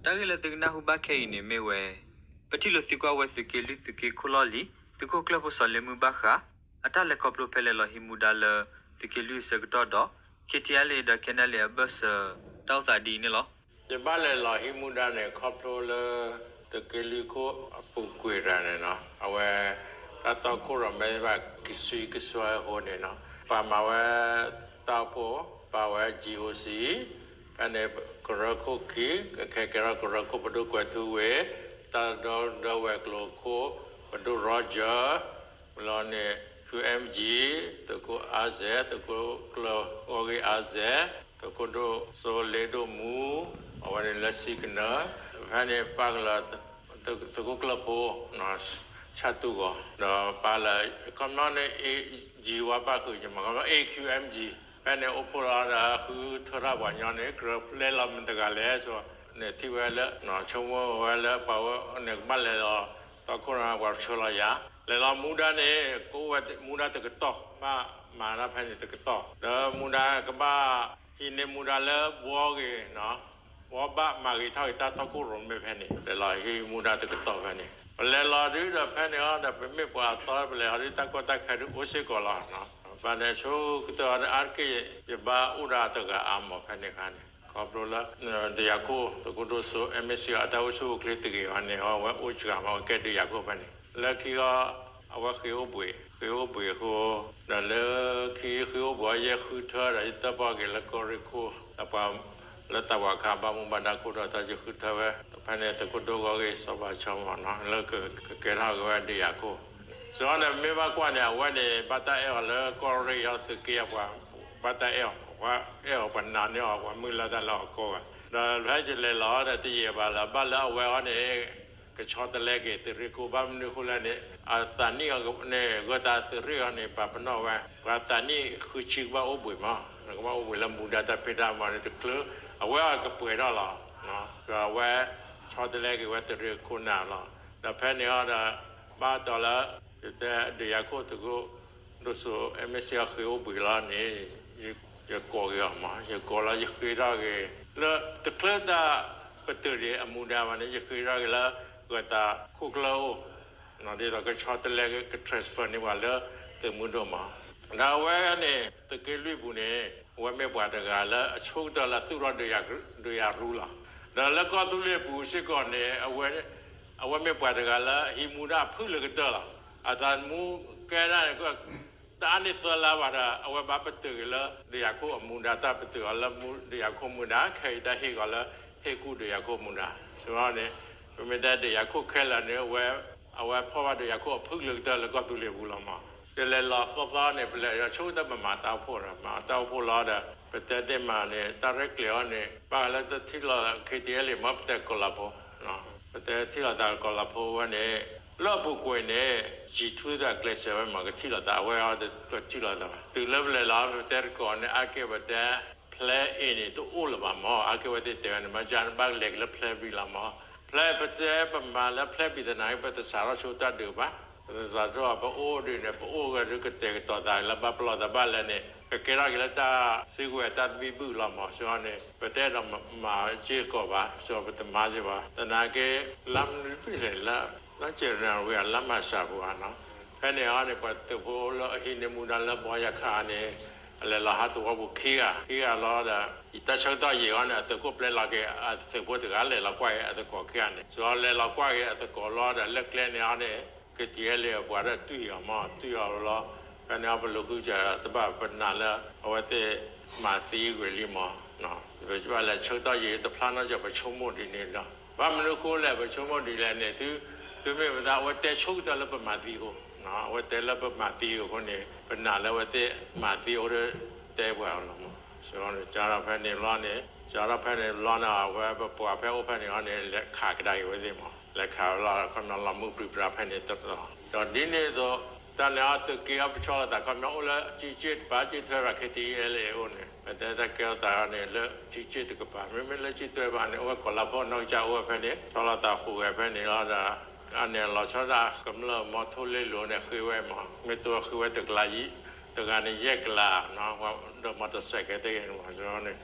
တၢ်ဂ့ၢ်လၢသုကနၢ်ဟူဘၣ်ခဲအံၤန့ၣ်မ့ၢ်ဝဲ ပထံၣ်လိာ်သံကွၢ်ဝဲသုးက့လွံၢ်သုးက့ခိၣ်လီၢ်လံၤ သုးခိၣ်ကျၢၢ်ဖိစီၤလ့မုၢ်ဘၣ်ဃး အတၢ်လဲၤခီဖျိဖဲလဲၣ်လီၤဟံးမူဒါလၢ သုးက့လွံၢ်အဆၢကတီၢ်ဒီး ခ့ထံအလ့ဒီးခဲနလ့အဘၢၣ်စၢၤ တၢ်အိၣ်သးဒ်အံၤန့ၣ်လီၤ. ယဘၣ်လဲၤလီၤဟံးမူဒါန့ၣ် ခီဖျိလၢ သုးက့လွံၢ်ခိၣ်အပူၤကွံာ်တၢ်န့ၣ်နီၤ အဝဲ တၢ်တီခိၣ်ရိၣ်မဲဘၣ်ကဆှံကဆှီအဃိန့ၣ်နီၤ ပှၤမၤဝဲ တၢ်အိၣ်ဖှိၣ် ပာ်ဝဲ G O C ဖဲန့ၣ် ကရၢခိၣ်ခံ ကခဲကဲထီၣ်ကရၢခိၣ်ပဒိၣ်ကွဲၤထူဝ့ၣ် တၢ်ဒီဒၢဝဲၤကျိၤခိၣ် ပဒိၣ် Roger လီၤန့ၣ် Q M G သုးခိၣ်အါစဲး သုးခိၣ်ကျၢၢ်ဂီၢ်ဂ့ၢ်အါစဲး သုးခိၣ်ဒိၣ်စိလ့ဒိၣ်မူ အဝဲန့ၣ်လၢဆံကနၢ ဖဲန့ၣ်ပၢ်ကလၢ သုးခိၣ်ကျၢၢ်ဖိ ဆၣ်တူၢ်ဂီၤ ဒီးပၢ်လၢ ခီပညီန့ၣ် A G ဝဲဘၣ်ဃုာ်ယမး ခီပညီ A Q M G ဖဲန့ၣ်အိၣ်ဖှိၣ်လီၤဒီး ဃုထၢထီၣ်ပှၤညီန့ၣ် ကြၢးလဲၤလီၤမတၤတဂၤလဲၣ်ဆိ န့ၣ်ထံၣ်ဝဲလၢ ဆိကမိၣ်ဝဲလၢပှၤဝဲန့ၣ်ကဘၣ်လဲၤလီၤ တီခိၣ်ရိၣ်မဲပှၤဆှၢလီၤယၤ လဲၤလီၤမူဒါန့ၣ် ကအိၣ်ဝဲမူဒါတကတီၢ် ဘၣ်မၤတၢ်ဖဲန့ၣ်တကတီၢ် ဒီးမူဒါကဘၣ် ဟံးန့ၢ်မူဒါလၢဘှီဂ့ၤ ဘှီဘၣ်မၤဂ့ၤထီၣ်ဂ့ၤတၢ်တီခိၣ်ရိၣ်မဲဖဲန့ၣ် လဲၤလီၤဟံးမူဒါတကတီၢ်ဖဲန့ၣ် ပလဲၤလီၤဒုးဒီးဖဲန့ၣ်အီၤဒီး ပမ့ၢ်ပှၤအသီပလဲၤအီၤဒုး တၢ်ကီတၢ်ခဲဒုးအိၣ်စ့ၢ်ကီးလီၤ. ဘၣ်န့ၣ်ဆိကတၢၢ်အီၤဒီးအါတက့ၢ် ယဘၣ်အိၣ်ဒီးတဂၤအါမးဖဲန့ၣ်အခါန့ၣ် ခီဖျိလၢ ဒုးယၤခိၣ် သုးခိၣ်ဒိၣ်စိ M S C အတၢ်အိၣ်ဆူၣ်အိၣ်ချ့တဂ့ၤအီၤန့ၣ် အဝဲအိၣ်စှၤမး အဝဲကဲဒုးယၤခိၣ်ဖဲန့ၣ် လၢခံအီၤ အဝဲဃ့အိၣ်ဘှံး ဃ့အိၣ်ဘှံးအဃိ ဒီးလၢခံဃ့အိၣ်ဘှံးအီၤ ယဲဃုထၢဒီးယတၢၣ်ပီၣ်က့ၤလၢကီၢ်ရ့ၣ်ခိၣ် ဒီးပှၤလၢတၢ်ဝၤခးဘၣ်မူဘၣ်ဒါခိၣ်ဒီးတၢ်ယဃုထၢဝဲ ဖဲန့ၣ်သုးခိၣ်ဒိၣ်ဂီၢ်ဂ့ၢ်စီၤဘၣ်ဆီမးနီၤ လၢကကဲထီၣ်က့ၤဝဲဒုးယၤခိၣ် စ့ၢ်ကီးန့ၣ် မ့ၢ်ဘၣ်ကွၢ်န့ၣ် အဝဲန့ၣ် ဘၣ်တၢ်အဲၣ်အီၤလၢကီၢ်ရ့ၣ်အီၤသုးက့အပှၤ ဘၣ်တၢ်အဲၣ်အီၤ ပှၤအဲၣ်အီၤပှၤနာ်န့ၢ်အီၤ ပှၤမုၢ်လၢ်တၢ်လၢအီၤကီးဂၤ ဒီးဖဲယလဲၤလီၤဒီးတယံာ်ဘၣ်လၢ ဘၣ်လၢအဝဲအီၤန့ၣ် ကဆီတလဲက့ၤသုးရ့ၣ်ခိၣ် ဘၣ်မနုၤအဃိလဲၣ်န့ၣ် အသးနံၣ်အီၤန့ၣ် ဂၢၢ်တၢ်သုးရ့ၣ်အီၤန့ၣ် ပာ်ပနီၣ်ဝဲ ပှၤသးနံၣ်ဃုဆံကဘၣ်အိၣ်ဘှံးမး ကဘၣ်အိၣ်ဘှံးလၢမူဒါတၢ်ဖံးတၢ်မၤန့ၣ်တချုး အဝဲအီၤကပှဲၤထီၣ်လီၤ. ဒီးအဝဲ ဆီတလဲက့ၤဝဲသုးရ့ၣ်ခိၣ်နၢ်လီၤ. ဒီးဖဲန့ၣ်အီၤဒီး ဘၣ်တီၤလၢ ယတဲဒုးယၤခိၣ်သုးခိၣ် ဒိၣ်စိ M S C အီၤဃ့အိၣ်ဘှံးလီၤန့ၣ် ယကိးက့ၤအီၤမး ယကိးလီၤယဃ့ထီၣ်က့ၤ လၢတချုးတၢ်ပတုာ်ဒံးအမူဒါဘၣ်န့ၣ် ယဃ့ထီၣ်က့ၤလၢ ဂၢၢ်တၢ်ခိၣ်ကျၢၢ်အိၣ် ဒ်သိးကဆီတလဲက့ၤ က transfer န့ၢ်ပှၤလၢသုးမုၢ်ဒိၣ်မး ဒီးအဝဲန့ၣ် သုးက့လွံၢ်ပူၤန့ၣ် အဝဲမ့ၢ်ပှၤတဂၤလၢအဆိကတၢၢ်လၢသူၣ်ထီၣ်ဒုးယၤရူလီၤ. ဒီးလၢကီၢ်သူလ့ၤပူၤစ့ၢ်ကီးန့ၣ် အဝဲမ့ၢ်ပှၤတဂၤလၢဟံးမူဒါအဖုၣ်လၢကတၢၢ်လီၤ. အသးမူကဲဒၣ်န့ၣ် တအါန့ၢ်သၢလါဘၣ်ဒီး အဝဲဘၣ်ပတုာ်က့ၤလၢ ဒုးယၤခိၣ်အမူဒါ တၢ်ပတုာ်အီၤလၢမူ ဒုးယၤခိၣ်မူဒါ ခဲအံၤတၢ်ဟ့ၣ်ကီးလၢ ဟ့ၣ်ကူၣ်ဒုးယၤခိၣ်မူဒါ စ့ၢ်ကီးန့ၣ် ပမ့ၢ်တဲဒုးယၤခိၣ်ခဲလၢာ်န့ၣ် အဝဲဖီၣ်ဘၣ်ဒုးယၤခိၣ်အဖုၣ်လၢကတၢၢ်လၢကီၢ်သူလ့ၤပူၤလီၤမး. ယလဲၤလီၤသီသီန့ၣ် ပလဲၤလီၤဆိကတၢၢ်ပမၤတၢ်အိၣ်ဖှိၣ်ဒီး မၤတၢ်အိၣ်ဖှိၣ်လီၤဒီး ပတဲသ့မးန့ၣ် တၢ်ရဲၣ်ကျဲၤအီၤန့ၣ် ဘၣ်ဃးလၢတထံၣ်လီၤ K T L A မ့ၢ်ပတဲကီၤလၤဖိ ပတဲထံၣ်လီၤသးကီၤလၤဖိဝဲန့ၣ် လၢအပူၤကွံာ်န့ၣ် ယံာ်ထူဒီးအကျဲးစၢးဝဲမး ကထံၣ်လီၤသး အဝဲအီၤတထံၣ်လီၤသးဘၣ်. တုၤလၢပလဲၤလီၤ ပတဲတကိးန့ၣ် အါကဲပတဲ plan A န့ၣ် တအိၣ်လၢၤဘၣ်မး အါကဲဝဲသ့ၣ်တဲဝဲန့ၣ် မ့ၢ်ကဘၣ်လဲၤက့ၤလၢ plan B လီၤမး. plan ပတဲပမၤလၢ plan B သနာ်က့ ပတစးထီၣ်ဆိတၢ်ဒုးဘၣ်. ပတစးထီၣ် ပအိၣ်ဒ်န့ၣ် ပအိၣ်ဝဲဒ်ကတဲာ်ကတီၤသးလၢဘၣ်ပလီၢ်သးဘၣ်လဲၣ်န့ၣ် ကကဲထီၣ်က့ၤလၢတၢ်စုကဝဲၤတၢ်သဘံၣ်ဘုၣ်လီၤမး. စ့ၢ်ကီးန့ၣ် ပတအဲၣ်ဒိးမၤစ့ၢ်ကီးဘၣ် စ့ၢ်ကီးပတမၤစ့ၢ်ဘၣ်. သနာ်က့ လါမနုၤတဘ့ၣ်လဲၣ်လၢ လါ January လါမၤၡးပူၤဧါနီၤ ဖဲန့ၣ်အီၤန့ၣ် ပှၤသုးဖိလၢအဟံးန့ၢ်မူဒါလၢဘီယၤခးန့ၣ် အလဲၤလီၤဟးသဝီပူၤခံဂၤ ခံဂၤလီၤဒီး ယတၢ်ဆၢကတီၢ်ယံာ်အီၤန့ၣ် အသုးခိၣ်ပျဲလီၤက့ၤ အသုးဖိတဂၤလဲၤလီၤကွၢ်က့ၤအသကိးခံဂၤန့ၣ် စ့ၢ်ကီးလဲၤလီၤကွၢ်က့ၤအသကိးလီၤဒီး လၢကျဲန့ၣ်အီၤန့ၣ် KTLA ပှၤဒီးတွံၢ်အီၤမး တွံၢ်အီၤလီၤ. ဖဲန့ၣ်အီၤပလူၤဃုစၢၤတဘၣ် ပနာ်လၢ အဝဲသ့ၣ်မၤသံကွံာ်လံမး ပဘၣ်လဲၤဆၢကတီၢ်ယံာ်တဖျါနီၢ်ကီၢ် ပဆိကမိၣ်ဒ်န့ၣ်လီၤ. ဘၣ်မနုၤအဃိလဲၣ် ပဆိကမိၣ်ဒ်လဲၣ်န့ၣ် သု သုမ့ၢ်ပသး အဝဲတဲဆိကတၢၢ်လၢပမၤသံအဃိ အဝဲတဲလၢပမၤသံအဃိန့ၣ် ပနာ်လၢအဝဲသ့ၣ်မၤသံအဃိဒီး တဲပှၤလီၤမး. စ့ၢ်ကီးန့ၣ် ကၢ်ထီၣ်ဖဲန့ၣ်ဘျီန့ၣ် ကၢ်ထီၣ်ဖဲန့ၣ်ဘျီန့ၣ် အဝဲပပှၤဖဲအိၣ်ဖဲန့ၣ်အီၤန့ၣ် လဲၤခးကဒါက့ၤဝဲသ့ၣ်မး လဲၤခးဝဲလီၤ ခီပညီလီၤမုၢ်ပြံပြါဖဲန့ၣ်တတီၤ ဒီးဒ်န့ၣ်အသိး တၢ်န့ၣ်အီၤသုးက့အီၤပဆီလီၤသး ခီပညီအိၣ်လၢ ကံက့ၣ်တပၤ က့ၣ်ထွဲရၤ KTLA အအိၣ်န့ၣ် ပတဲတၢ်ကဲထီၣ်သးန့ၣ် လၢကံက့ၣ်တကပၤ မ့မ့ၢ်လၢကံၣ်ထွဲဘၣ်န့ၣ် အိၣ်ဝဲကီၤလၤဖိနီၢ်ကစၢ်အိၣ်ဝဲဖဲန့ၣ် ဆီလီၤသးဃုာ်ဝဲဖဲန့ၣ်လီၤဒီး အန့ၣ်လီၤဆီဒၣ် ကမျၢၢ်မီထိလ့လိၤန့ၣ် ဃ့ဝဲမး မ့ၢ်တိဃ့ဝဲတကလး တဂၤန့ၣ်ယဲၢ်ကလး ဒီးမီတစဲးကဲသ့ၣ်ဂ့ၤန့ၣ်မး စ့ၢ်ကီးန့ၣ်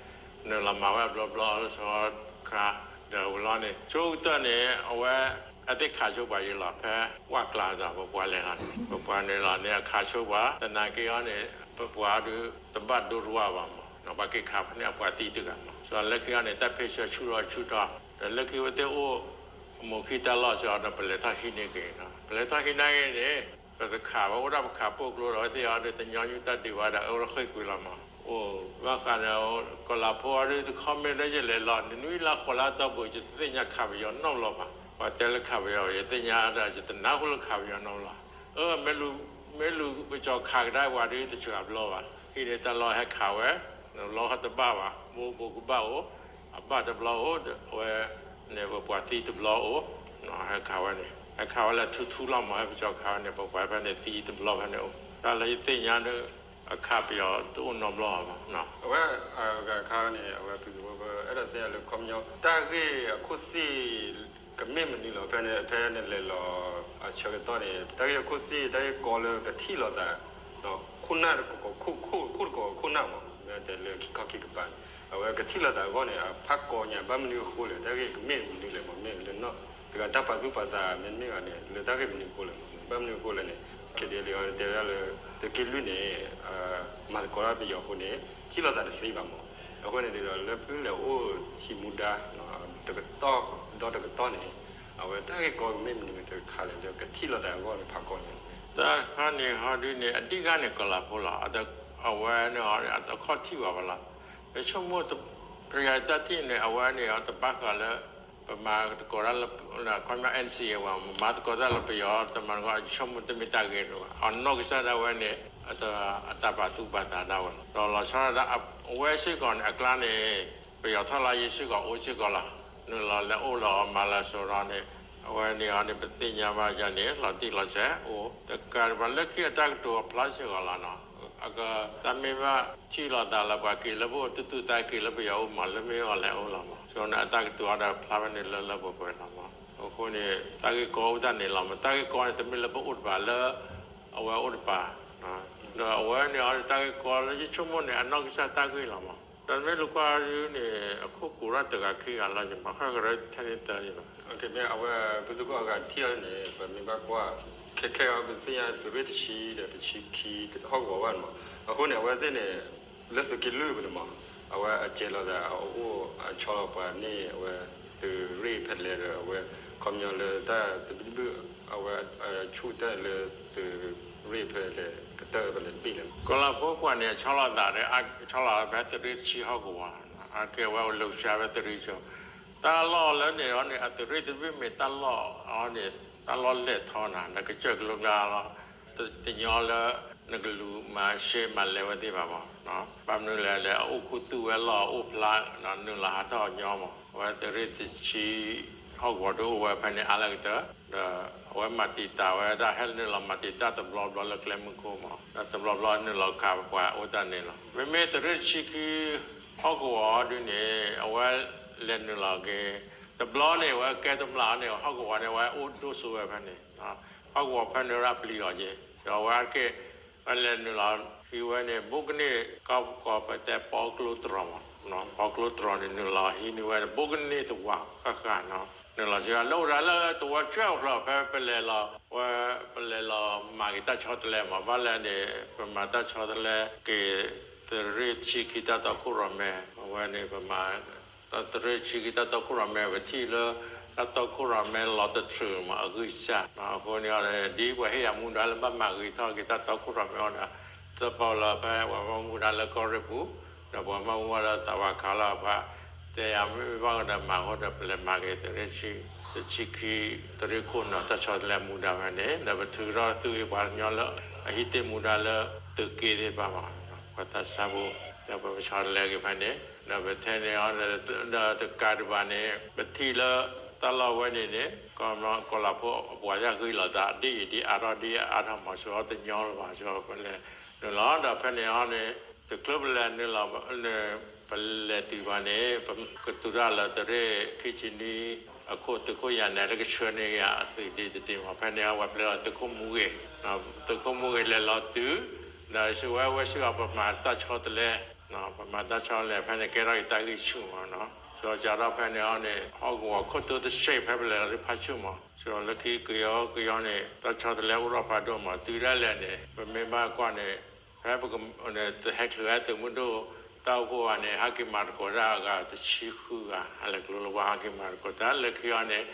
နုာ်လီၤမၤဝဲအဘျီဘျီလၢဆီခါ ဒီးဝံၤလီၤန့ၣ် ဆိကတၢၢ်န့ၣ် အဝဲ အသ့ၣ်ခးဆိပှၤယံၤလီၤ ဖဲဝၣ်ကျါဒီး ပပှၤလဲၤလီၤန့ၣ် ပပှၤန့ၣ်လီၤန့ၣ် အခးဆိပှၤ သနာ်က့အီၤန့ၣ် ပပှၤဒုး တဘၣ်ဒိတဝၣ်ဘၣ်မး ပှၤက့ၤခးဖဲန့ၣ်အပှၤသံတဂၤမး ဒီးလၢခံအီၤန့ၣ် တၢ်ဖ့ဆှၢဆူၣ်ထီၣ်ဆူၣ်ထီၣ် ဒီးလၢခံဝဲသ့ၣ်အိၣ် အမိၢ်ခံတၢ်လီၢ်စ့ၢ်ကီးဒီး ပလဲၤထီၣ်ဟံးန့ၢ်က့ၤနီၤ ပလဲၤထီၣ်ဟံးန့ၢ်က့ၤန့ၣ် ပတခးဘၣ် အိၣ်ဒၣ်ပခးပိာ်ကျိဒီး အဝဲသ့ၣ်အီၤဒီး တညီနုၢ်တၢ်ဒုးဘၣ်ဒီး အဝဲသ့ၣ်ဃ့ၢ်ကွံာ်လီၤမး အိၣ်ဘၣ်ဃးန့ၣ် ကီၤလၤဖိအီၤဒုး တခီမ့ၢ်လၢယလဲၤလီၤ နနွံလါဃိးလါတီၢ်ပူၤ ယတသ့ၣ်ညါခးပယီၤနီတဘျီဘၣ် ပှၤတဲလၢခးပယီၤ ယသ့ၣ်ညါဒီး ယတနၢ်ဟူလၢခးပယီၤနီတဘျီ အၢ မ့ၢ်လူၤ မ့ၢ်လူၤကစီၤခးကဒါပှၤဒုး တစှၤဘျီဘၣ် ဟံးန့ၢ်တၢ်လီၢ်ဟဲခးဝဲ လီၢ်တဘၣ်ဘၣ် မိၢ်ဘိးကဘၣ်အိၣ် အဘၣ်တဘျီအိၣ် အဝဲန့ၣ် ပပှၤသံတဘျီအိၣ် ဟဲခးဝဲန့ၣ် ဟဲခးဝဲလၢထူထူလီၤမး ဟဲကစီၤခးဝဲန့ၣ် ပပှၤဖဲန့ၣ်သံတဘျီဖဲန့ၣ်အိၣ် တၢ်လၢယသ့ၣ်ညါဒီး အခးပယီၤတအိၣ်နီတဘျီဘၣ် အဝဲ အဂၤခါန့ၣ် အဝဲဖုသဝီဖဲ အဲၣ်ဒိးသ့ၣ်ညါလၢခီပညီ တၢ်ဂ့ၢ်အခိၣ်သ့ၣ် ကမ့ၢ်မနုၤလီၤ ဖဲန့ၣ် ဖဲနလဲၤလီၤအဆၢကတီၢ်န့ၣ် တၢ်ဂ့ၢ်အခိၣ်သ့ၣ် တၢ်ဂ့ၢ်ကီလၢကထံၣ်လိာ်သး ခိၣ်နၢ်တကီၢ် ခိၣ်ခိၣ်တကီၢ်ခိၣ်နၢ်မး မ့ၢ်တဲလၢခံခီခံကပၤန့ၣ် အဝဲကထံၣ်လိာ်သးအဂီၢ်န့ၣ် အဖးကီညါ ဘၣ်မနုၤအဃိလဲၣ် တၢ်ဂ့ၢ်ကမ့ၢ်မနုၤလဲၣ်မး မ့ၢ်လၢနီၢ်တဂၤတၢ်ပာ်သူၣ်ပာ်သး မ့တမ့ၢ်ဘၣ်န့ၣ် လၢတၢ်ဂ့ၢ်မနုၤအဃိလဲၣ်မး ဘၣ်မနုၤအဃိလဲၣ်န့ၣ် ခဲဒ်လံအီၤတဲဝဲဒၣ်လၢ သုးက့လွံၢ်န့ၣ် မၤသကိးတၢ်ပယီၤအဃိန့ၣ် ထံၣ်လိာ်သးတသ့ဘၣ်မး အဃိန့ၣ်ဒီး လၢဖုလဲၤအိၣ်ဟံးမူဒါ တကတီၢ်ဒီတကတီၢ်န့ၣ် အဝဲတၢ်ဂ့ၢ်ကီကမ့ၢ်မနုၤတခါလဲၣ် လၢကထံၣ်လိာ်သးအဂီၢ်န့ၣ် ဖးကီညါ တၢ်တခါန့ၣ်ဟီဒုန့ၣ် အဓိကန့ၣ် ကီၤလၤဖိလီၤ. အဝဲန့ၣ် အခီၣ်ထံၣ်ဘၣ်ဘၣ်လီၤ. ယဆိကမိၣ် ပယီၤတၢ်ထံၣ်န့ၣ် အဝဲန့ၣ် တဘၣ်ဃးလၢ ပမၤသကိးတၢ်လၢ ခီပညီ N C A ဝဲ မၤသကိးတၢ်လၢပယီၤ တမၤသကိး ယဆိကမိၣ်တမ့ၢ်တၢ်ဂ့ၢ်လၢၤဘၣ်. အနီၢ်ကစၢ်ဒၣ်ဝဲန့ၣ် အတၢ်ပာ်သူၣ်ပာ်သးဒၣ်ဝဲလီၤ. ဒီးလီၤဆီဒၣ်တၢ် အဝဲစ့ၢ်ကီးန့ၣ် အကျါန့ၣ် ပယီၤထီၣ်လၢယ့ၣ်စ့ၢ်ကီးအိၣ်စ့ၢ်ကီးလီၤ. နုာ်လီၤလဲၤအိၣ်လၢအီၤမၤလၢစိၤဒီးန့ၣ် အဝဲန့ၣ်အီၤန့ၣ် ပသ့ၣ်ညါဘၣ်ယၤန့ၣ် လီၤတံၢ်လီၤဆဲးအိၣ် တကးဒံးဘၣ်လၢခံအတၢ်ကတိၤအဖျါစ့ၢ်ကီးလီၤနီၤ. အကတၢ်မ့ၢ်ဘၣ်ထံၣ်လိာ်သးလၢပှၤက့ၤလၢပအိၣ် တူၢ်တူၢ်သးက့ၤလၢပယီၤအိၣ်မး လၢမ့ၢ်အီၤလဲၤအိၣ်လီၤမး. ဆိန့ၣ် အတၢ်ကတိၤအီၤဒီးဖျါဝဲန့ၣ်လၢလၢပှဲၤပှဲၤလီၤမး. အဃိန့ၣ် တၢ်ဂ့ၢ်ကီအိၣ်တၢ်န့ၣ်လီၤမး. တၢ်ဂ့ၢ်ကီန့ၣ် တမ့ၢ်လၢပအိၣ်တပၤလၢ အဝဲအိၣ်တပၤ ဒီးအဝဲန့ၣ်အီၤန့ၣ် တၢ်ဂ့ၢ်ကီလၢယဆိကမိၣ်န့ၣ် အနီၢ်ကစၢ်တၢ်ဂ့ၢ်လီၤမး. ဒီးမ့ၢ်လူၤကွၢ်ဒုန့ၣ် အခိၣ်ကူးထီၣ်တဂၤခံဂၤလီၤ ယမၤဃၣ်ကရၢထဲန့ၣ်တၢ်ယဘၣ်. မ့ၢ်အဝဲ ဖုသကိးအဂၤထံၣ်အီၤန့ၣ် ပမ့ၢ်ဘၣ်ကွၢ် ခဲခဲအံၤ ပသ့ၣ်ညါသုးရ့ၣ်တဆံဒီးတဆံခံဟီၣ်ကဝီၤဘၣ်န့ၣ်မး. အဃိန့ၣ် အဝဲသ့ၣ်န့ၣ် လၢသုးက့လွံၢ်ပူၤန့ၣ်မး အဝဲအစဲးလီၤသး အအိၣ်အဆီလီၤပှၤန့ၢ် အဝဲသုးရ့ၣ်ဖဲလဲၣ်ဒီး အဝဲခီပညီလၢတၢ်သဘံၣ်သဘုၣ် အဝဲဆူၣ်တၢ်လၢသုးရ့ၣ်ဖဲလဲၣ် ကတၢၢ်ဖဲလဲၣ်တဘ့ၣ်လဲၣ်. ကီၤလၤဖိပှၤန့ၣ် အဆီလီၤသးဒီး အဆီလီၤဖဲသုးရ့ၣ်တဆံဟီၣ်ကဝီၤ အကဲဝဲအိၣ်လၢကစၢ်ဖဲသုးရ့ၣ်ကၠိ တၢ်လီၢ်လၢန့ၣ်အီၤန့ၣ် အသုးရ့ၣ်တဘ့ၣ်မ့ၢ်တၢ်လီၢ်အီၤန့ၣ် တၢ်လီၢ်လဲၢ်ထီနၤ ဒီးကစၢၢ်ကလိကျါလီၤ. တညီလၢ နကလူၤမၤရှဲမၤလဲၤဝဲသ့ၣ်ဘၣ်မး. ဘၣ်မနုၤလဲၣ်လဲၣ် အအိၣ်ခူသူၣ်ဝဲလီၢ်အအိၣ်ဖျါ နုာ်လီၤဟးထီၣ်ညီမး အဝဲသုးရ့ၣ်တဆံ ဟီၣ်ကဝီၤဒုးအိၣ်ဝဲဖဲန့ၣ်အါလၢကတၢၢ် ဒီးအဝဲမၤတံာ်တာ်ဝဲဒၣ် ဟဲနုာ်လီၤမၤတံာ်တာ်တဘျီဘျီလၢကျဲမုၢ်ခိမး ဒီးတဘျီဘျီနုာ်လီၤခးပှၤအိၣ်တၢ်န့ၣ်လီၤ. မ့မ့ၢ်သုးရ့ၣ်တဆံခံ ဟီၣ်ကဝီၤဒုန့ၣ် အဝဲလဲၤနုာ်လီၤက့ၤ တဘျီန့ၣ် အဝဲကဲတမျးန့ၣ် ဟီၣ်ကဝီၤန့ၣ် အဝဲအိၣ်ဒိၣ်စိဝဲဖဲန့ၣ် ဟီၣ်ကဝီၤဖဲန့ၣ်ဝဲဒၣ်ပျံၤအီၤက့ၤ ဒီးအဝဲအါတက့ၢ် အလဲၤနုာ်လီၤဟံးဝဲန့ၣ် ဘိကန့ၢ်ကီၢ်ပတဲပီကျိတြီၤမး ပီကျိတြီၤန့ၣ် နုာ်လီၤဟံးန့ၢ်ဝဲ ဘိကန့ၢ်သဝီဃၣ်ဃၣ်နီၤ နုာ်လီၤစ့ၢ်ကီးလၢအိၣ်ဒၣ်လၢသဝီကၠၢ်အိၣ်ဖျါ ဖဲပလဲၤလီၤဝဲ ပလဲၤလီၤမၤက့ၤတၢ်ဆီတလဲမး ဘၣ်လဲၣ်န့ၣ် ပမၤတၢ်ဆီတလဲက့ၤ သုးရ့ၣ်ဆံခံတၢ်တီခိၣ်ရိၣ်မဲ အဝဲန့ၣ်ပမၤ သုးရ့ၣ်ဆံခံတၢ်တီခိၣ်ရိၣ်မဲ ပထံၣ်လၢ တၢ်တီခိၣ်ရိၣ်မဲလီၤတတြူာ်မး အဂံၢ်စၢ် အဃိန့ၣ် ဒ်ပှၤဟ့ၣ်ယၤမူဒါလၢဘၣ်မၤဂ့ၤထီၣ်က့ၤတၢ်တီခိၣ်ရိၣ်မဲအီၤဒီး တၢ်ပီလၢဖဲပှၤဘၣ်မူဒါလၢကီၢ်ရ့ၣ်ပူၤ ဒီးပှၤဘၣ်မူဒါလၢသးဝးခးလီၤဖး တဲယၤမ့ၢ်ဘၣ်ကဒီးမၤအဃိဒီး ပလဲၤမၤက့ၤသုးရ့ၣ်ဆံခံ သုးရ့ၣ်ခိၣ်နၢ်တၢ်ဆီတလဲမူဒါဖဲန့ၣ် ဒီးပထုးထီၣ်သုးဂ့ၤပှၤကညီလၢ အဟံးတ့ၢ်မူဒါလၢသုးက့သ့ၣ်တဖၣ်မး ပှၤသးစၢ်ဖိ ဒီးပကဆီတလဲက့ၤဖဲန့ၣ် ဒီးပထဲန့ၣ်အီၤ ဒီးတကးဒံးဘၣ်န့ၣ် ပထံၣ်လၢတၢ်လီၢ်ဝဲန့ၣ်န့ၣ် ကီၢ်ကီၤလၤဖိအပှၤယၢ်ဂံၢ်လီၤသး ဒ်အံၤဒ်အါထီၣ်ဒ်အါထီၣ်မး စ့ၢ်ကီးတညီလၢၤဘၣ် စ့ၢ်ကီးပလဲၤနုာ်လီၤ ဒီးဖဲန့ၣ်အီၤန့ၣ် တချုးပလဲၤနုာ်လီၤ ပလဲၤတုၤဘၣ်န့ၣ် ပကတုၤတၢ်လၢသုးရ့ၣ်ခံဆံနွံ အခိၣ်သုးခိၣ်ယၤနဲၣ် တကဆှၢန့ၢ်ယၤအသုးဒ့တဒ့မး ဖဲန့ၣ်အီၤ ပှၤပျဲလီၤသုးခိၣ်မူဂ့ၤ သုးခိၣ်မူဂ့ၤလဲၤလီၤတုၤ ဒီးစံးဝဲဝဲစ့ၢ်ကီး ပမၤတၢ်ဆီတလဲ ပမၤတၢ်ဆီတလဲ ဖဲန့ၣ်ကဲထီၣ်အံၤတၢ်ဂံၢ်ဆူၣ်မးနီၤ စီၤကဒီးဖဲန့ၣ်အီၤန့ၣ် ဟီၣ်ကဝီၤခိၣ်တိတစဲးဖဲပလဲၤလီၤဒုးဖးဆူၣ်မး, စီၤလၢခံကယီကယီန့ၣ် တၢ်ဆီတလဲအိၣ်ထီၣ်ဖးဒိၣ်မး တုၤဒၣ်လဲာ်န့ၣ် ပမ့ၢ်ဘၣ်ကွၢ်န့ၣ် ဖဲပက တဟဲချုးဝဲသုးမုၢ်ဒိၣ်တၢ်အိၣ်ဖှိၣ်ဘၣ်န့ၣ် ဟဲက့ၤမၤသကိးတၢ်အဂၤတဆံဃုဂၤ ဟဲလၢကျိလၢဝါဟဲက့ၤမၤသကိးတၢ်လၢခံအီၤန့ၣ်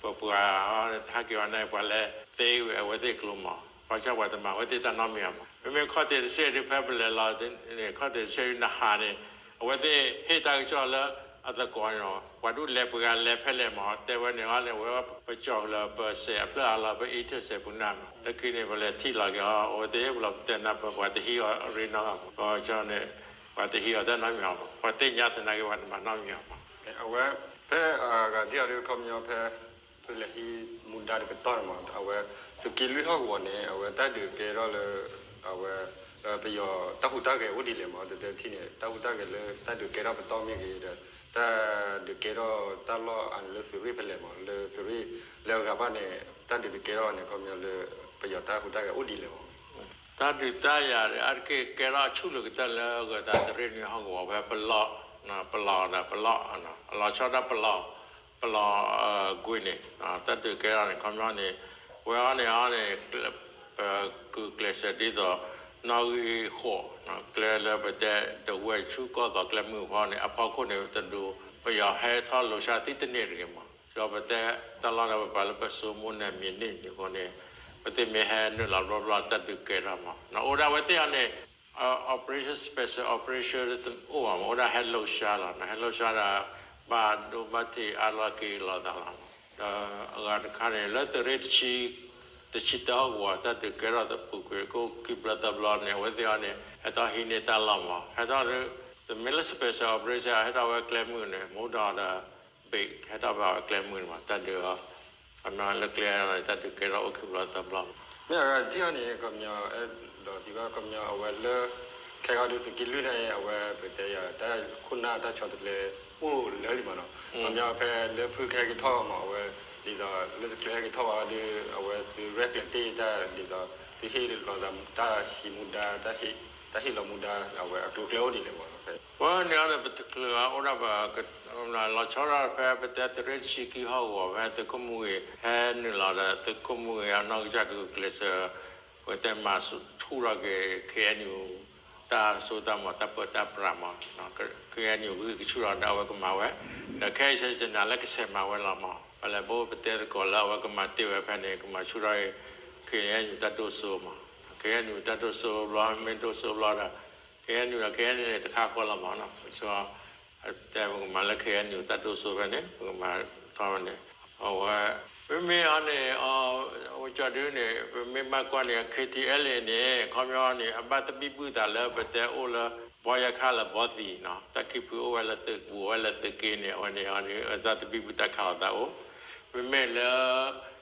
ပပှၤအီၤန့ၣ်ဟဲက့ၤဝဲန့ၣ် ပှၤလၢသ့ဝဲအဝဲသ့ၣ်ကျိမး, ဘၣ်ဆၣ်ပှၤတမၤဝဲသ့ၣ်တၢ်နီတမံၤအီၤမး, မ့မ့ၢ်ခီၣ်သ့ၣ်တစဲးဒုးဖဲပလဲၤလီၤန့ၣ် ခီၣ်သ့ၣ်တစဲးဒုးနဟးန့ၣ် အဝဲသ့ၣ်ဟ့ၣ်တၢ်ကစီၣ်လၢအသကိးန့ၣ် ပှၤဒူၣ်လဲၤပှၤဂၤလဲၤဖဲလဲၣ်မး တဲဝဲန့ၣ်အီၤန့ၣ် အဝဲပကၠီၣ်လၢပစဲးအဖျၢၣ်အါလီၤ ပအံးထၢၣ်စဲးပူၤနၢ်မး လၢခံန့ၣ် ပလဲၤထံၣ်လီၤက့ၤအီၤ အဝဲသ့ၣ်ပလီၤပတဲနၢ်ပၢၢ် ပှၤတဟံးအီၤအရ့နီတဂၤမး, ကီၢ်ကၠီန့ၣ် ပှၤတဟံးအီၤတၢ်နီတမံၤအီၤမး, ပှၤသ့ၣ်ညါသနာ်က့ ပှၤတမၤနီတမံၤအီၤမး. အဝဲ ဖဲအဂၤထံၣ်အီၤဒုး ခီပညီဖဲ ဖဲလဲၤဟံးမူဒါတကတီၢ်န့ၣ်မး အဝဲ သုးက့လွံၢ်ဟီၣ်ကဝီၤန့ၣ် အဝဲတၢ်ဒုးကဲထီၣ်လၢ အဝဲ ပယီၤတၢ်ဟူးတၢ်ဂဲၤအိၣ်ဒ်လဲၣ်မး တတဲထံၣ်န့ၣ် တၢ်ဟူးတၢ်ဂဲၤလၢတၢ်ဒုးကဲထီၣ်ပတီၢ်မ့ၢ်ဂ့ၤဒီး တၢ်ဒုးကဲထီၣ်တၢ်လီၢ်အါန့ၣ်လၢသုးရ့ၣ်ဖဲလဲၣ်မး လၢသုးရ့ၣ်လၢအဂၤဘၣ်န့ၣ် တၢ်ဒုးတကဲထီၣ်န့ၣ် ခီပညီလၢ ပယီၤတၢ်ဟူးတၢ်ဂဲၤအိၣ်ဒ်လဲၣ်မး. တၢ်ဒုးတၢ်ယၤအါတက့ၢ်ကဲထီၣ်အဆူၣ်လၢကတၢၢ်လၢအဂၤတၢ်သုးရ့ၣ်နွံဟီၣ်ကဝီၤဖဲပလီၢ်, ပလီၢ်ဒီးပလီၢ်, အလီၤဆီဒၣ်ပလီၢ်, ပလီၢ်ကွံာ်န့ၣ် တၢ်ဒုးကဲထီၣ်န့ၣ် ခီပညီန့ၣ် ဝဲအီၤန့ၣ်အီၤန့ၣ် ပကုၢ်ကျဲးစၢးဒ်သိး နီၣ်ဂံၢ်ဃိး ကျဲလၢပတဲဒဝဲၢ်ဆူကီၢ်သီးကျဲမုၢ်ဖီန့ၣ် အဖီခိၣ်န့ၣ်တဒိး ပယီၤဟဲထီၣ်လိာ်ဆါသံတန့ၢ်တဂ့ၤမး, ဒီးပတဲတၢ်လီၢ်ဒီးပပာ်လၢပစိမိၣ်န့ၣ်မံၤန့ၢ်န့ၣ်အဃိန့ၣ် ပသ့ၣ်မ့ၢ်ဟဲနုာ်လီၤဘျီဘျီတၢ်ဒုးကဲထီၣ်မး အိၣ်ဒၣ်ဝဲသ့ၣ်အီၤန့ၣ် operation special operation အိၣ်ဘၣ်မး အိၣ်ဒၣ်ဟဲလိာ်ဆါလီၤ ဟဲလိာ်ဆါဒီး ဘၣ်ဒိဘၣ်ထံးအါလီၤက့ၤလိာ်သးလီၤမး ဒီးအဂၤတခါန့ၣ် လၢသုးရ့ၣ်တဆံ တဆံတၢဟီၣ်ကဝီၤ တၢ်ဒုးကဲထီၣ်တပူၤကွံာ် ကအိၣ်ခံဘျီသၢဘျီန့ၣ် အဝဲသ့ၣ်အီၤန့ၣ် ဟဲထီၣ်ဟံးန့ၢ်တၢ်လီၢ်မး ဟဲထီၣ် တမ့ၢ်လၢ special operation ဟဲထီၣ်ဝဲကျဲမုၢ်န့ၣ် မူဒီး ဘ့ၣ် ဟဲထီၣ်ဘၣ်ဝဲကျဲမုၢ်န့ၣ်မး တၢ်ဒုးအီၤ ခီပညီလၢကျဲန့ၣ် တၢ်ဒုးကဲထီၣ်အိၣ်ခံဘျီသၢဘျီမး မ့ၢ်အဂၤတထံၣ်အီၤန့ၣ် ခီပညီ အဲၣ်ဒိးသံကွၢ် ခီပညီအဝဲလၢ ခဲအံၤဒုးသုးက့လွံၢ်န့ၣ် အဝဲပတဲယၤတၢ်ခိၣ်နၢ်တၢ်ဆီတလဲအိၣ်လၢာ်လံမးနီၤ ခီပညီဖဲလၢဖုကဟဲက့ၤထီၣ်မး အဝဲ ဒ်သိးလၢတချုးဟဲက့ၤထီၣ်ဘၣ်ဒီး အဝဲသုရဲၣ်ကျဲၤတ့ၢ်တၢ်ဒ်သိး သုဟ့ၣ်လီၤသးတၢ်ဟံးမူဒါ တၢ်ဟ့ၣ်လီၤမူဒါ အဝဲအကျိၤအကျဲအိၣ်ဒ်လဲၣ်မးနီၤ ဖဲန့ၣ်အီၤဒီး ပတချုးအီၤအိၣ်ဒၣ်ပှၤ လီၤဆီဒၣ်ဖဲပတဲသုးရ့ၣ်တဆံခံဟီၣ်ကဝီၤ ဖဲသုးခိၣ်မူဂ့ၤ ဟဲနုာ်လီၤဒီးသုးခိၣ်မူဂ့ၤအနီၢ်ကစၢ်ကကျဲးစၢး ပတဲမၤဆူၣ်ထီၣ်က့ၤ ခ့ၣ်အဲၣ်ယူၣ် တၢ်စိတၢ်မီၤ တၢ်ပၢတၢ်ပြးမး ခ့ၣ်အဲၣ်ယူၣ်ဂံၢ်ကဆူၣ်ထီၣ်ဒီးအဝဲကမၤဝဲ ဒီးခဲအံၤဆဲးကနၣ်လၢကဆဲးမၤဝဲလီၤမး ပလဲၤဘိပတဲသကိးလၢအဝဲကမၤတ့ၢ်ဝဲ ဖဲန့ၣ် ကမၤဆူၣ်ထီၣ်က့ၤ ခ့ၣ်အဲၣ်ယူၣ်တၢ်ဒိၣ်စိမး ခ့ၣ်အဲၣ်ယူၣ်တၢ်ဒိၣ်စိဘျီ မ့ၢ်ဒိၣ်စိဘျီဒီး ခ့ၣ်အဲၣ်ယူၣ်ဒီး ခ့ၣ်အဲၣ်ယူၣ်န့ၣ် တခါဃီလီၤမး ပတဲပကမၤလၢ ခ့ၣ်အဲၣ်ယူၣ်တၢ်ဒိၣ်စိဖဲန့ၣ် ပကမၤထီၣ်ဝဲန့ၣ် အဝဲ မ့မ့ၢ်အီၤန့ၣ် အဝဲကၠီဒုန့ၣ် ပမ့ၢ်ဘၣ်ကွၢ်န့ၣ် ခ့ၣ်ထံၣ်အဲၣ်လ့ၣ်န့ၣ် ခီပညီန့ၣ် အဘၣ်တဘံၣ်ဘုၣ်သးလၢပတဲအိၣ်လၢ ဘီယါခါလၢဘီသံနီၤ တၢ်ခံဖုအိၣ်ဝဲလၢသုးပူၤ အိၣ်ဝဲလၢသုးက့န့ၣ် အဝဲန့ၣ်အီၤန့ၣ် အတၢ်တဘံၣ်ဘုၣ်တၢ်ခးလိာ်သးအိၣ် မ့မ့ၢ်လၢ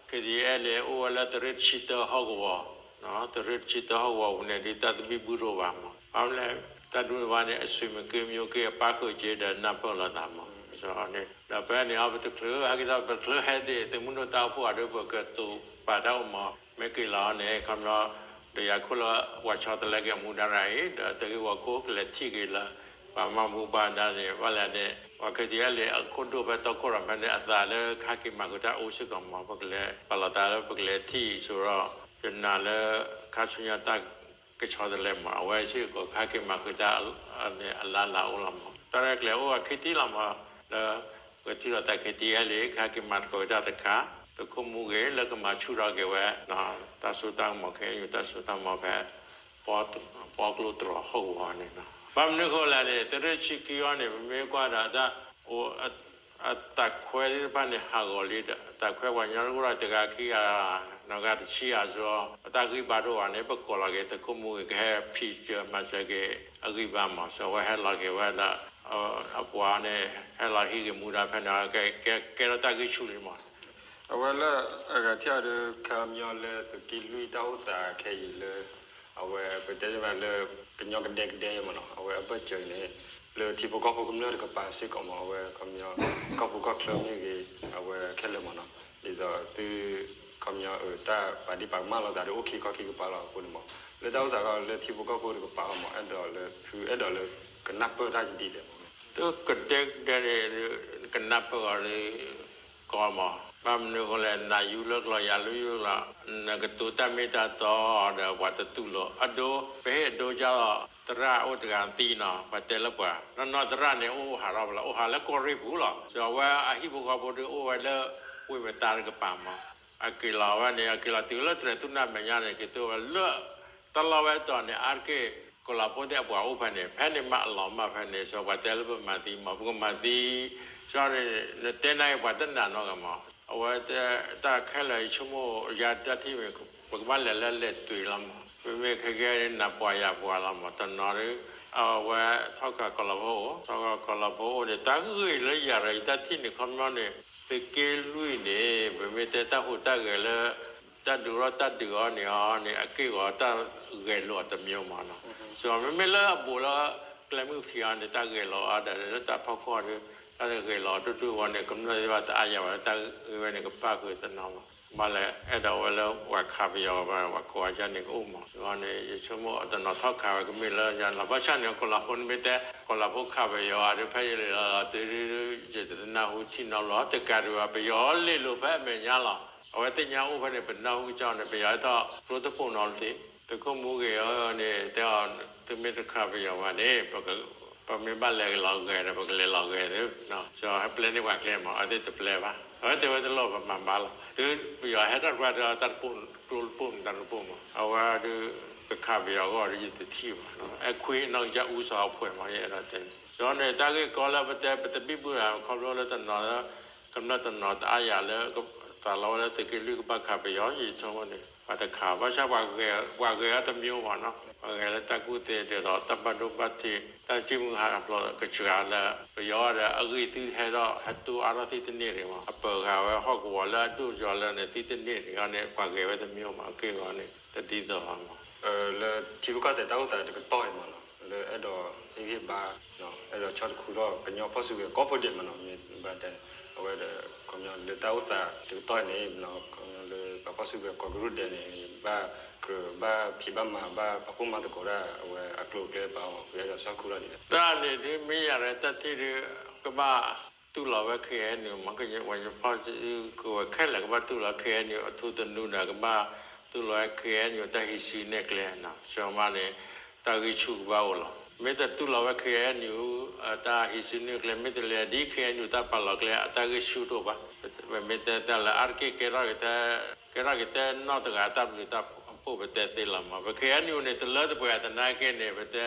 ခ့ၣ်ထံၣ်အဲၣ်လ့ၣ် အိၣ်ဝဲလၢသုးရ့ၣ်တဆံတၢဟီၣ်ကဝီၤ သုးရ့ၣ်တဆံတၢဟီၣ်ကဝီၤပူၤန့ၣ် ဒုးတၢ်တဘံၣ်ဘုၣ်တအိၣ်ဘၣ်မး ဘၣ်မနုၤလဲၣ် တၢ်ဒုးန့ၣ်ဘၣ်န့ၣ် အဆွေမျိုးက့ မျိုးက့ အပၣ်ဃုာ်က့ၤဒီးနၢ်ပၢၢ်လိာ်သးမး န့ၣ် ဒီးဖဲန့ၣ်အီၤ ပတချုးဟဲက့ၤထီၣ် ပတချုးဟဲဒံး သုးမုၢ်ဒိၣ်တၢ်အိၣ်ဖှိၣ်အဒုး ပကတိၤပာ်တၢ်အိၣ်မး မ့ၢ်က့ၤလီၤန့ၣ် ခီပညီ ဒီးယၤခိၣ်လၢပှၤဆီတလဲက့ၤအမူဒါရၤအံၤ ဒီးသုးဂ့ၢ်ဝီခိၣ်ကလဲၤထံၣ်က့ၤလၢ ပှၤမၤမူဘၣ်ဒါန့ၣ် ဘၣ်လဲၣ်န့ၣ် ပှၤခ့ၣ်ထံၣ်အဲၣ်လ့ၣ် အခိၣ်ဒိၣ်ဖဲတီခိၣ်ရိၣ်ဖဲန့ၣ် အသးလၢကဟဲက့ၤမၤဃုာ်တၢ်အိၣ်စ့ၢ်ကီးမး ပကလဲၤပာ်လီၤသးလၢပကလဲၤထံၣ်အံၤ ဆိဒီး ယနာ်လၢ ခါဆူညါတၢ်ကဆီတလဲမး အဝဲစ့ၢ်ကီးကဟဲက့ၤမၤဃုာ်တၢ်န့ၣ် အလါလၤအိၣ်လီၤမး တၢ်ရဲၣ်ကျဲၤအိၣ်အခံထံၣ်လီၤမး လၢ ပကထံၣ်လိာ်သးခ့ၣ်ထံၣ်အဲၣ်လ့ၣ် ကဟဲက့ၤမၤသကိးတၢ်တခါ သုးခိၣ်မူဂ့ၤ လၢကမၤဆူၣ်ထီၣ်က့ၤဝဲ တၢ်စိတၢ်ကမီၤ ခ့ၣ်အဲၣ်ယူၣ်တၢ်စိတၢ်ကမီၤဖဲ ပီကျိတြီၤဟီၣ်ကဝီၤန့ၣ်လီၤ. ဘၣ်မနုၤဃိလဲၣ်န့ၣ် သုးရ့ၣ်ဆံခံအီၤန့ၣ် ပမ့ၢ်ကွၢ်ဒီးတၢ် အတၢ်ခွဲးသ့ၣ်တဖၣ်န့ၣ် ဟးဂီၤလံဒီး တၢ်ခွဲးပှၤကညီတဂၤတဂၤခံဂၤ နီၢ်ဂၤတဆံဂၤအသိး ပတၢ်ဂံၢ်ဘါတအိၣ်ဘၣ်န့ၣ် ပကိးလီၤက့ၤသုးခိၣ်မူဂ့ၤ ကဟဲဖံးစၢၤမၤစၢၤက့ၤအဂံၢ်ဘါမး အဝဲဟဲလီၤက့ၤဝဲဒီး အပှၤန့ၣ် ဟဲလီၤဟံးက့ၤမူဒါဖဲန့ၣ် ကဲထီၣ်တၢ်ဂံၢ်ဆူၣ်လံမး အဝဲလၢအဂၤထံၣ်အီၤဒီး ခါပညီလၢသုးက့လွံၢ်တၢ်အိၣ်သးခဲအံၤလၢ အဝဲပတဲဘၣ်လၢ ကညီကဒဲကဒဲမးနီၤ အဝဲအဘၢၣ်စၢၤန့ၣ် လၢထံဖိကီၢ်ဖိကမျၢၢ်တကပၤစ့ၢ်ကီးမး အဝဲခီပညီ ကီၢ်ပူၤကီၢ်ချၢမ့ၢ်ဂ့ၤ အဝဲခဲလၢာ်မးနီၤ ဒ်သိးသု ခီပညီအတၢ်ပာ်ဒ့ၣ်ပာ်ကမၣ်လိာ်သးဒီးအိၣ်ခံခီခံကပၤလီၤအဃိန့ၣ်မး လၢတၢ်အိၣ်သးခီလၢထံဖိကီၢ်ဖိတကပၤအီၤမး အဲၣ်ဒိးလၢဖုအဲၣ်ဒိးလၢကနၢ်ပၢၢ်တၢ်ဒ်လဲၣ်မး သုကဒဲကဒဲန့ၣ် ကနၢ်ပၢၢ်အီၤဒီး ကီမး, ဘၣ်မနုၤအဃိလဲၣ် နယူၢ်လၢကျီယၤလၢယိၣ်လီၤ, နကတိၤတၢ်မ့ၢ်တၢ်တီဒီးပှၤတတူၢ်လိာ်, အဒိ ပဟ့ၣ်အဒိကၢ်လီၤ သရၣ်အိၣ်တဂၤသံနီၤ, ပှၤတဲလၢပှၤ နီၢ်နီၢ်သရၣ်န့ၣ် အိၣ်ဟးထီၣ်ဖဲလဲၣ်, အိၣ်ဟးလၢကီၢ်ရ့ၣ်ပူၤလီၤ, ဒီးအဝဲအဟံၣ်ဖိဃီဖိဒီးအိၣ်ဝဲလၢ ဝ့ၢ်မတၤတကပၤမး, အက့ၤလီၤဝဲန့ၣ် အက့ၤလီၤတုၤလၢတြဲၤသူၣ်နၢ်မဲာ်ညါန့ၣ် က့ၤတုၤဝဲလၢ တၢ်လီၢ်ဝဲတီၤန့ၣ် အါတက့ၢ် ကီၤလၤဖိသ့ၣ်အပှၤအိၣ်ဖဲန့ၣ်, ဖဲန့ၣ်မးအလီၤမၢ်ဖဲန့ၣ်, စီၤပှၤတဲလၢပမၤသံမး ပကမၤသံ, စီၤန့ၣ် နတဲနၢ်အံၤပှၤတနာ်နီတဂၤမး, အဝဲတၢ်ခဲလၢာ်ယဆိကမိၣ် ယၤတၢ်ထံၣ်မ့ၢ် ပကဘၣ်လဲၤလၢလဲၤတုၤလီၤမး, မ့မ့ၢ်ခဲကဲနၤပှၤယၤပှၤလီၤမး, တနီၤဒီး အဝဲထီၣ်ခးကီၤလၤဖိအိၣ်, ထီၣ်ခးကီၤလၤဖိအိၣ်န့ၣ် တၢ်ဂ့ၢ်လၢယၤဒီးယတၢ်ထံၣ်န့ၣ် ခီပညီန့ၣ် သုးက့လွံၢ်န့ၣ် ပမ့ၢ်တဲတၢ်ဟူးတၢ်ဂဲၤလၢ တၢ်ဒုးထီၣ်တၢ်ဒုးအီၤန့ၣ်အီၤန့ၣ် အက့ၢ်အဂီၤတၢ်ဂဲၤလိာ်အီၤတမျိုးမးနီၤ, စီၤမ့မ့ၢ်လၢအဘူးလၢ ကျဲမုၢ်ဖံးအီၤန့ၣ် တၢ်ဂဲၤလိာ်အီၤဒၣ်လၢတၢ်ဖီခိၣ်ဒီး တၢ်ဂဲၤလိာ်အီၤဒိၣ်ဒိၣ်ဝဲန့ၣ် ကမျၢၢ်သ့ၣ်တဖၣ်တအါယၤဘၣ် တၢ်ဂ့ၢ်ဝဲန့ၣ် ကပၣ်ဃုာ်တနီၤမး, ဘၣ်လဲၣ် အဲၣ်ဒိးဝဲလၢပှၤခးပယီၤဘၣ် ပှၤကိးဂၤဒဲးန့ၣ်ကအိၣ်မး, ဒီးန့ၣ် ယဆိကမိၣ်တနီၤထီၣ်ခးဝဲကမ့ၢ်လၢယၤနီၤ, ဘၣ်ဆၣ်န့ၣ် ကီၤလၤဖိန့ၣ်မ့ၢ်တဲ ကီၤလၤဖိခးပယီၤအီၤဒီး ဖဲယလဲၤလီၤလီၤတုၤ ယတနၢ်ဟူထံၣ်နီတဘျီ တကးဒံးဘၣ် ပယီၤလဲၤလိာ်ဖဲအမဲာ်ညါလီၤ, အဝဲသ့ၣ်ညါအိၣ်ဖဲန့ၣ် ပနၢ်ဟူကၠီန့ၣ် ပယီၤဟဲထီၣ်ကျိတပိၢ်နီတသ့, သုးခိၣ်မူဂ့ၤအီၤန့ၣ် တဲအီၤ သုမ့ၢ်တခးပယီၤဘၣ်န့ၣ် ပမ့ၢ်ဘၣ်လဲၤလီၤဂဲၤဒီး ပကလဲၤလီၤဂဲၤသု, စီၤဟဲပျဲန့ၢ်ပှၤကျဲမး အဝဲသ့ၣ်တပျဲဘၣ်, အဝဲတဲဝဲတလိၣ် ပမၤဘၣ်လီၤ, တုၤပယီၤဟဲထီၣ်တပှၢ်ဒီးတၢ်တပိၢ် ကျိတပိၢ်န့ၣ် တၢ်တပိၢ်မး အဝဲဒုး ကခးပယီၤအဂီၢ်ဒီး ယတထံၣ်ဘၣ်, အဲၣ်ခွံနီၢ်ကစၢ်အူစီၤအဖှဲးမး ယအဲၣ်ဒိးတဲန့ၣ်, ဒီးန့ၣ် တၢ်ဂ့ၢ်ကီလၢပတဲ ပတဘံၣ်ဘုၣ်ဧါ ခီဖျိလၢတနီၤ ကမျၢၢ်တနီၤတအါယၤလၢ သးလီဝဲလၢသုးက့လွံၢ်ကဘၣ်ခးပယီၤ ယဆိကမိၣ်န့ၣ် ပှၤတခး ဘၣ်ဆၣ်ပှၤဂဲၤ ပှၤဂဲၤအီၤတမျိုးမးနီၤ, ပှၤဂဲၤလၢတၢ်ကူၣ်သ့ဒ်သိး တၢ်ဘၣ်ဒိဘၣ်ထံး တၢ်စုမုၢ်ဟးဖျိးကစှၤလၢ ပယီၤဒီးအဂံၢ်သုဟဲထီၣ် ဟဲတိၢ်အါထီၣ်သံတန့ၢ်ဒံးမး အပၢၤဃာ်ဝဲဟီၣ်ကဝီၤလၢအဒိၣ်ကယီၤလၢန့ၣ် သံတန့ၢ်ဒံးအီၤန့ၣ် ပှၤဂဲၤဝဲတမျိုးမး အက့ၢ်အဂီၤန့ၣ် တဒ်သိးဘၣ်မး လၢထံဖိကီၢ်ဖိတၢ်အိၣ်သးတကတီၢ်အံၤမးနီၤ လၢအဲၣ်ဒိးဟ့ၣ်ဂံၢ်ဘါ အဲၣ်ဒိးဆီတခူထီၣ်ကညီဖီၣ်စုကဝဲၤကိးဖုဒဲးမးနီၤ မ့ၢ်ဘၣ်တဲ အဝဲဒီး ခီပညီလၢတၢ်အိၣ်သးတကတီၢ်အံၤန့ၣ် ခီပညီလၢပှၤဖီၣ်စုကဝဲၤကိးကရူၢ်ဒဲးန့ၣ် ဘၣ်ကြၢးဘၣ်ဖံးဘၣ်မၤဘၣ်ပာ်ဖှိၣ်မၤသကိးတၢ် အဝဲအကျိၤအကျဲပာ်အီၤ ပအဲၣ်ဒိးဆီတခူထီၣ်ဒ်လဲၣ် တၢ်န့ၣ်ဒ်မ့ၢ်ယၤဒီးတၢ်ထံၣ်ဒီး ကဘၣ်တူၢ်လိာ်ဝဲ ခ့ၣ်အဲၣ်ယူၣ် မ့ၢ်ကညီဖီၣ်စုကဝဲၤခဲလၢာ် ကဘၣ်တူၢ်လိာ်ဝဲ ခ့ၣ်အဲၣ်ယူၣ် အထူသနူဒီး ကဘၣ်တူၢ်လိာ်ဝဲ ခ့ၣ်အဲၣ်ယူၣ်တၢ်ဟံးစုနဲၣ်ကျဲနီၤ စီၤမါန့ၣ် တၢ်ဂံၢ်ဆူၣ်ကဘၣ်အိၣ်လီၤ. မ့ၢ်တတူၢ်လိာ်ဝဲ ခ့ၣ်အဲၣ်ယူၣ် တၢ်ဟံးစုနဲၣ်ကျဲ မ့ၢ်တလဲၤဒ် ခ့ၣ်အဲၣ်ယူၣ် တၢ်ပာ်လီၤကျဲ အတၢ်ဂံၢ်ဆူၣ်တအိၣ်ဘၣ်. ပမ့ၢ်တဲတၢ်လၢအါတက့ၢ်ကဲထီၣ်က့ၤ ကဲထီၣ်က့ၤတဲနီၢ်တဂၤ တၢ်ဘျုးတၢ်ဖှိၣ် ပတဲသ့လီၤမး. ပ ခ့ၣ်အဲၣ်ယူၣ် န့ၣ် တလၢတပှဲၤသနာ်က့န့ၣ် ပတဲ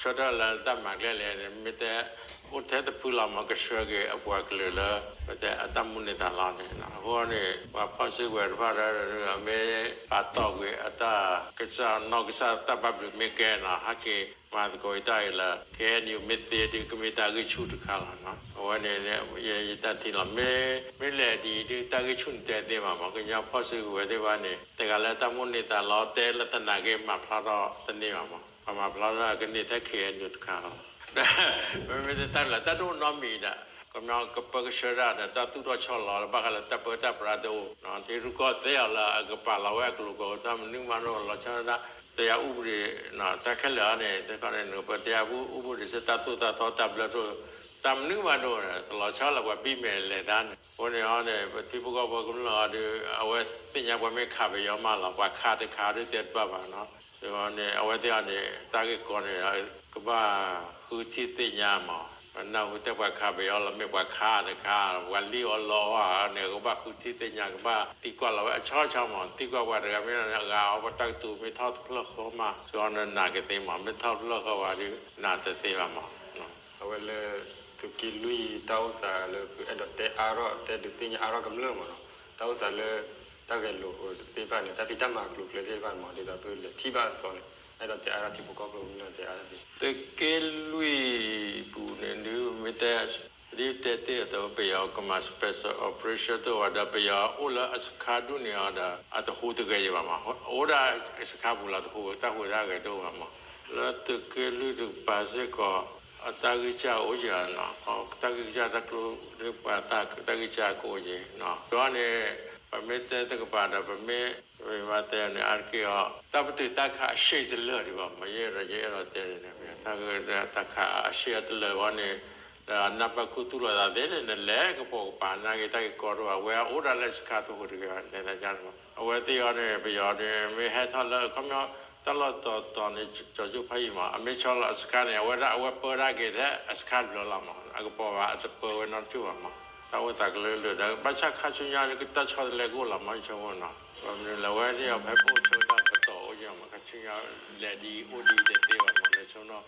ဆၢထၢၣ်လၢတၢ်မၤကျဲလဲၣ်န့ၣ် မ့ၢ်တဲ အိၣ်ထဲတဖုလီၤမး ကဆှၢက့ၤအပှၤကလုာ်လၢ ပတဲအတၢ်မိၣ်န့ၢ်သးလီန့ၣ်. အဃိန့ၣ် ပှၤဖီၣ်စုကဝဲၤတဖၣ်ဒီး အမ့ၢ်ပာ်တီၢ်ကွံာ်အတၢ်ကစီၣ်နီၢ်ကစၢ်တၢ်ဘၣ်ဘျုးမ့ၢ်ကဲနီၤ ဟဲက့ၤမၤသကိးတၢ်အံၤလၢ ခ့ၣ်အဲၣ်ယူၣ် မ့ၢ်သ့ဒုး ကမ့ၢ်တၢ်ဂံၢ်ဆူၣ်တခါလီၤနီၤ. အဝဲန့ၣ် ယတၢ်ထံၣ်လီၤ. မ့ၢ် မ့ၢ်လဲၤဒ်အံၤဒုး တၢ်ဂံၢ်ဆူၣ်န့ၣ်တဲသ့ဘၣ်မး. ကညီဖီၣ်စုကဝဲၤသ့ၣ်တဖၣ်န့ၣ် တဂၤလၢတၢ်မိၣ်န့ၢ်သးလီတဲလၢသနာ်က့ မၤဖျါထီၣ်တန့ၢ်ဘၣ်မး. ပမၤဖျါထီၣ်ကန့ၢ်ထဲ ခ့ၣ်အဲၣ်ယူၣ် တခါလီၤ. မ့မ့ၢ်တၢ်လၢတၢ်တအိၣ်နီတမံၤဒၣ် ကညီကပၢကဆှၢဒၣ်ဒီး တၢ်သူၣ်ထီၣ်ဆီလီၤလၢဘၣ်ဃးလၢတၢ်ပၢတၢ်ပြးတအိၣ် ထံရူၢ်ကီၢ်သဲးအီၤလၢအကပာ်လီၤဝဲအကျိၤကိး တၢ်မနုၤမးဒိၣ် လီၤဆီဒၣ် တရားဥပဒေ တၢ်ခဲလၢာ်အံၤန့ၣ် တခီန့ၣ် နကပၢ တရားဥပဒေ စ့ၢ် တၢ်သိၣ်တၢ်သီတၢ်ဘျၢထီၣ် တၢ်မနုၤမးဒိၣ်န့ၣ် တလီၤဆီလၢပှၤဘံၣ်မဲာ်လဲၤတၢ်န့ၣ်. အဃိန့ၣ်အီၤန့ၣ် ပထံဖိကီၢ်ဖိကမျၢၢ်အီၤဒီး အဝဲသ့ၣ်ညါပှၤမ့ၢ်ခးပယီၤမးလီၤ ပှၤခးတခါဒုးတဲတဘၣ်ဘၣ်နီၤ. အဃိန့ၣ် အဝဲသ့ၣ်အီၤန့ၣ် တၢ်ဂ့ၢ်ကီန့ၣ် ကဘၣ်ဃုထံၣ်သ့ၣ်ညါမး ပနၢ်ဟူတဲပှၤခးပယီၤလီၤ မ့ၢ်ပှၤခးတခါ ပှၤလံၣ်အီၤလီအီၤန့ၣ် ကဘၣ်ဃုထံၣ်သ့ၣ်ညါ ကဘၣ်သံကွၢ်လီၤဝဲအဆီဆီမး သံကွၢ်ပှၤတဂၤမ့ၢ်န့ၣ် အဂၤအီၤ ပှၤတၢ်ကတိၤမ့ၢ်ထီၣ်တဖျၢၣ်ဃီမး ကီန့ၣ်နာ်က့ၤသ့မး မ့ၢ်ထီၣ်တဖျၢၣ်ဃီဝဲဒုး နာ်တသ့ဘၣ်မး. အဝဲလၢ သုးက့လွံၢ်တၢ်အိၣ်သးလၢ ပအဲၣ်ဒိးတဲအါထီၣ် တဲဒုးသ့ၣ်ညါအါထီၣ်ကမျၢၢ်မးနီၤ တၢ်အိၣ်သးလၢ တၢ်ဂဲၤလိာ်သ့ၣ်တဖၣ်န့ၣ် တၢ်ဖံးတၢ်မၤအကျိၤအကျဲသ့ၣ်တဖၣ်မး ဒ်သိးပလဲၤထံၣ်ဘၣ်အသီန့ၣ် အဲၣ်ဒိးတဲအါထီၣ်ထံဖိကီၢ်ဖိကမျၢၢ်တဲအါထီၣ်သ့ သုးက့လွံၢ်ပူၤန့ၣ်ဒုး မ့ၢ်တဲ ဒ်တဲတ့ၢ်အသိး ပယီၤကမၤ special operation တအိၣ်ဘၣ်ဒီး ပယီၤအိၣ်လၢအစခါဒူၣ်န့ၣ်အီၤဒီး အတဟူးတဂဲၤယံၤဘၣ်မး အိၣ်ဒၣ်စခါပူၤလီၤ တဟူးတၢ်ဟူးတၢ်ဂဲၤတအိၣ်ဘၣ်မး လၢသုးက့လွံၢ်တကပၤစ့ၢ်ကီး အတၢ်ဂံၢ်စၢ်အိၣ်ယံၤနီၤ တၢ်ဂံၢ်စၢ်တၢ်ကျိၤ ပှၤတၢ်ဂံၢ်စၢ်ကအိၣ်ယံၤနီၤ ဒီးန့ၣ် ပမ့ၢ်တဲတကပၤဒီး ပမ့ၢ် ပမ့ၢ်တဲန့ၣ် အါတက့ၢ်အီၤ တၢ်ပတုာ်တၢ်ခးအရှ့တလၢာ်ဒံးဘၣ်မး ယအဲၣ်ဒိး ယအဲၣ်ဒိးတဲန့ၣ် တၢ်ခးအရှ့အတလၢာ်ဝဲန့ၣ် နၢ်ပၢၢ်ခူသူၣ်လိာ်သးသ့န့ၣ် နလဲၤကပိာ်ကပၤနာ်က့ၤတၢ်ဂ့ၢ်ကီတအိၣ်ဘၣ်, အဝဲအိၣ်ဒၣ်လၢစခါတဟူးတဂ့ၤဘၣ် နဲဒၣ်ညါန့ၣ်မး. အဝဲသ့ၣ်အံၤန့ၣ် ပယီၤန့ၣ် မ့ၢ်ဟဲထီၣ်လၢအခီပညီ တၢ်လီၢ်တီၤတီၤန့ၣ် ကၠီၤကၠိၣ်ဖးယံာ်မး အမ့ၢ်ဆီလီၤအစခါန့ၣ် အဝဲဒၣ်အဝဲပၢဒၣ်က့ၤထဲအစခါတဘျီလီၤမး, အကပီၤဘၣ်အတပၢဝဲနီတကၠိၢ်ဘၣ်မး. တၢ်အိၣ်သးကလုာ်ကလုာ်ဒီး ဘၣ်ဆၣ်ခါဆူညါန့ၣ် တၢ်ဆီတလဲကအိၣ်လီၤမး ယဆိကမိၣ်နီၤ. ဘၣ်မနုၤလဲၣ် အဝဲသ့ၣ်အီၤ ဖဲပအိၣ်ဆိတၢ်ပတီၢ်အိၣ်ယဲၢ်မး ခါဆူညါ လဲၤဒ်အံၤအိၣ်ဒ်အံၤတသ့ဘၣ်မး လဲၤဆိနီၤ.